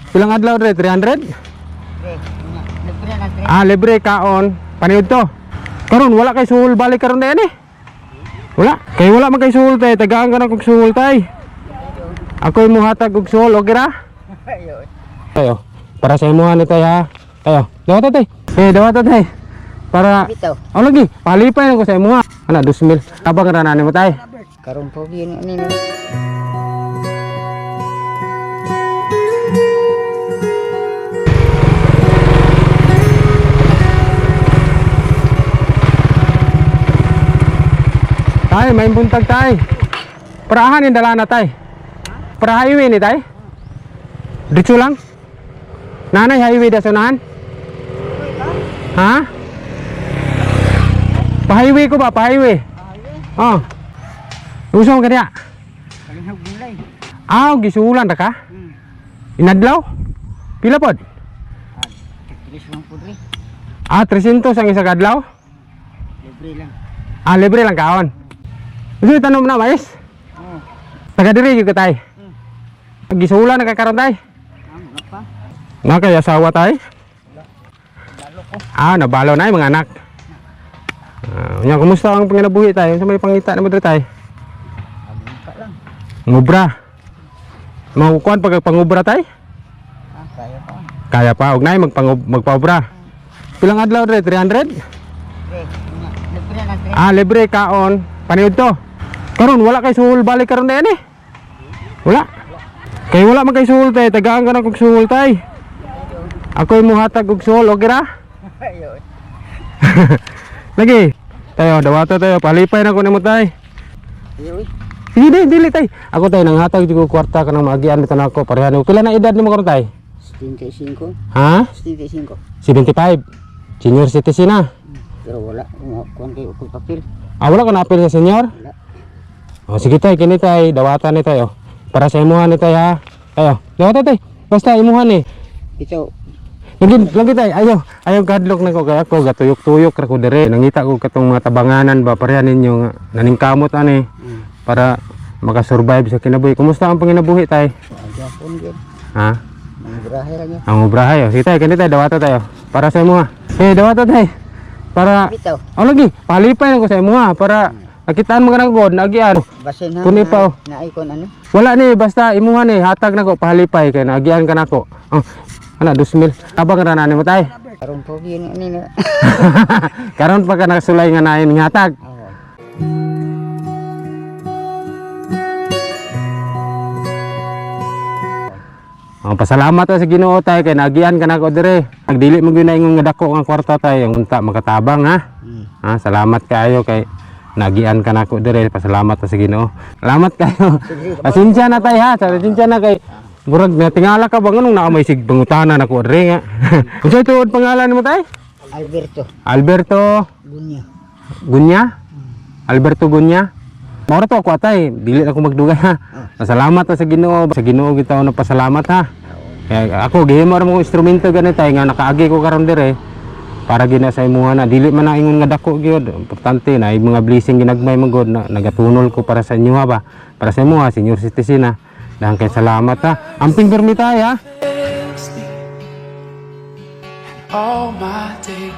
Pilang adlaw dre? 300? Libre na tre. Ah, libre kaon. Paniud to. Karon wala kay suhol balik karon na eh. Wala. Kay wala man kay suhol tay, tagaan ka na kog suhol tay. Ako'y muhatag og suhol, okay ra? Ayo. Tayo. Para sa imuha ni tay ha. Tayo. Dawata tay. Eh, dawata tay. Para Bitaw. Oh lagi, palipay na ko sa imuha. Ana 2000. Tabang ra na nimo tay. Karon po gyud ni no. Tay, may buntag tay. Parahan yung dala na tay. Para highway ni tay. Dito lang. Nanay highway da sunahan. Ha? Pa-highway ko ba? Pa-highway. Oh. Gusto mo kanya? Kalihog gulay. Ah, gisulan ra ka? Inadlaw? Pila pod? Ah, tres lang po dre. Ah, 300 ang isa kadlaw? Libre lang. Ah, libre lang kaon. Gusto tanom na mais? Oh, Taga diri gyud ka tay. Gisulan na ka karon tay. ah, mga pa. Nga kay asawa tay? Lalo ko. Ah, nabalo na yung mga anak. Ah, nya kumusta ang panginabuhi tayo? Sa may pangita na mo diri tay? Abon pa lang. Ngubra. Makukuan pag pangubra tay? Ah, kaya pa. Kaya pa og nay magpaubra. Pilang adlaw dre? 300? Tre, libre na tre. Ah, libre kaon. Paniud to. Karon wala kay suhol balik karon na eh. Wala. Kay wala man kay suhol tay, tagaan ka na kog suhol tay. Ako'y muhatag og suhol, okay ra? Ayo. Lagi. Tayo, dawata tayo, palipay na ko nimo tay. Ayo. Sige di, dili tay. Ako tay nanghatag jud ko kwarta kanang maagian bitaw nako parehan ko. Pila na edad nimo karon tay? 75. Ha? 75. 75. Senior citizen na. Pero wala, kuan kay ukoy papel. Ah, wala ka na-appeal sa senior? Wala. Oh, sige tay, kini tay, dawatan ni tayo. Para sa imuha ni tay ha. Tayo. Dawatan tay. Basta imuha ni. Ito, Lagi, lagi tay, ayo, ayo kadlok na ko kay ako gatuyok-tuyok ra ko dire. Nangita ko katong mga tabanganan ba parehan ninyo nga naningkamot ani para makasurvive sa kinabuhi. Kumusta ang panginabuhi tay? Japon gyud. Ha? Mga brahe ra niya. Ang obrahay. Oh. Sige tay, kini tay, dawata tayo. Para sa imuha. Eh, dawata tay. Para Bitaw. Oh, lagi, palipay na ko sa imuha para nakitaan mo ka na god, nagian. Basin ha. Kuni pa, oh. Na icon ano? Wala ni, basta imuha ni, hatag na ko, pahalipay kay nagian ka nako. Oh, ana 2000. Tabang ra na nimo tay. Karon po gyud ni no. Karon pa ka nagsulay nga nain nga hatag. Oh. Oh, pasalamat ta sa Ginoo tay kay nagian ka nako dire. Nagdili mo gyud na ingon nga dako nga kwarta tay, ang unta makatabang ha. Ha, salamat kaayo kay nagian ka nako dire. Pasalamat ta sa Ginoo. Salamat kayo. Pasensya na tay ha, pasensya na kay murag natingala ka ba nganong naa may sig pangutana nako dire nga. Unsay tuod pangalan mo tay? Alberto Alberto Gunya. Gunya? Alberto Gunya? Maura to ako atay, dili na ako magdugay ha. Pasalamat ta sa Ginoo, sa Ginoo kita na pasalamat ha. Kaya ako gihimo ra mo instrumento gani tay nga nakaagi ko karon dire para gina sa imuha na dili man na ingon nga dako gyud. Importante na yung mga blessing ginagmay man gud na nagatunol ko para sa inyo ha ba. Para sa imuha senior citizen ha. Dahil kay salamat ha. Amping permi tay ha. Fails me. And all my days